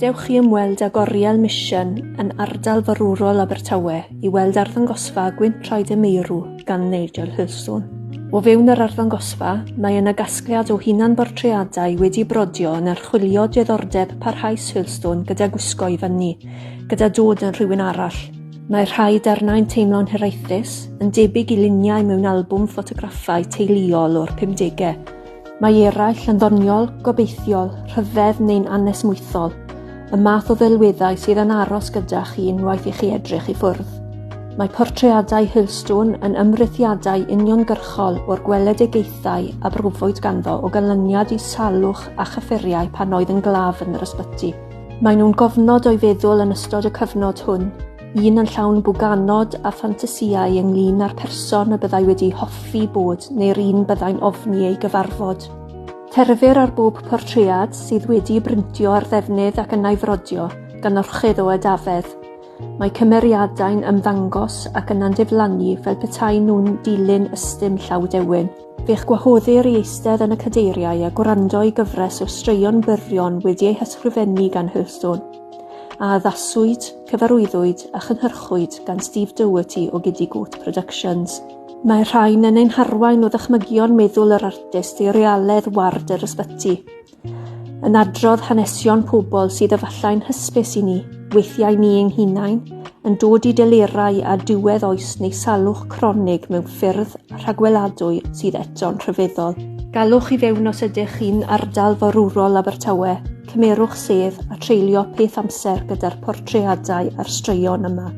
Dewch i ymweld ag Oriel Mission yn ardal forwrol Abertawe i weld arddangosfa Gwynt Traed y Meirw gan Nigel Hurlstone. O fewn yr arddangosfa, mae yna gasgliad o hunanbortreadau wedi brodio yn archwilio diddordeb parhaus Hurlstone gyda gwisgo i fyny, gyda dod yn rhywun arall. Mae rhai darnau'n teimlo'n hiraethus, yn debyg i luniau mewn albwm ffotograffau teuluol o'r pumdegau. Mae eraill yn ddoniol, gobeithiol, rhyfedd neu'n anesmwythol, y math o ddelweddau sydd yn aros gyda chi unwaith i chi edrych i ffwrdd. Mae portreadau Hurlstone yn ymrithiadau uniongyrchol o'r gweledigaethau a brofwyd ganddo o ganlyniad i salwch a chyffuriau pan oedd yn glaf yn yr ysbyty. Maen nhw'n gofnod o'i feddwl yn ystod y cyfnod hwn, un yn llawn bwganod a ffantasïau ynglŷn â'r person y byddai wedi hoffi bod neu'r un byddai'n ofni ei gyfarfod. Terfir ar bob portread sydd wedi'i brintio ar ddefnydd ac yna'i frodio gan orchudd o edafedd. Mae cymeriadau'n ymddangos ac yna'n diflannu fel petai nhw'n dilyn ystum llaw dewin. Fe'ch gwahoddir i eistedd yn y cadeiriau a gwrando i gyfres o straeon byrion wedi eu hysgrifennu gan Hurlstone. a addaswyd, cyfarwyddwyd a chynhyrchwyd gan Steve Doherty o Giddy Goat Productions. Mae'r rhain yn ein harwain o ddychmygion meddwl yr artist i realedd ward yr ysbyty. Yn adrodd hanesion pobl sydd efallai'n hysbys i ni, weithiau ni ein hunain, yn dod i delerau â diwedd oes neu salwch cronig mewn ffyrdd rhagweladwy sydd eto'n rhyfeddol. Galwch i fewn os ydych chi'n ardal forwrol Abertawe, cymerwch sedd a treulio peth amser gyda'r portreadau a'r straeon yma.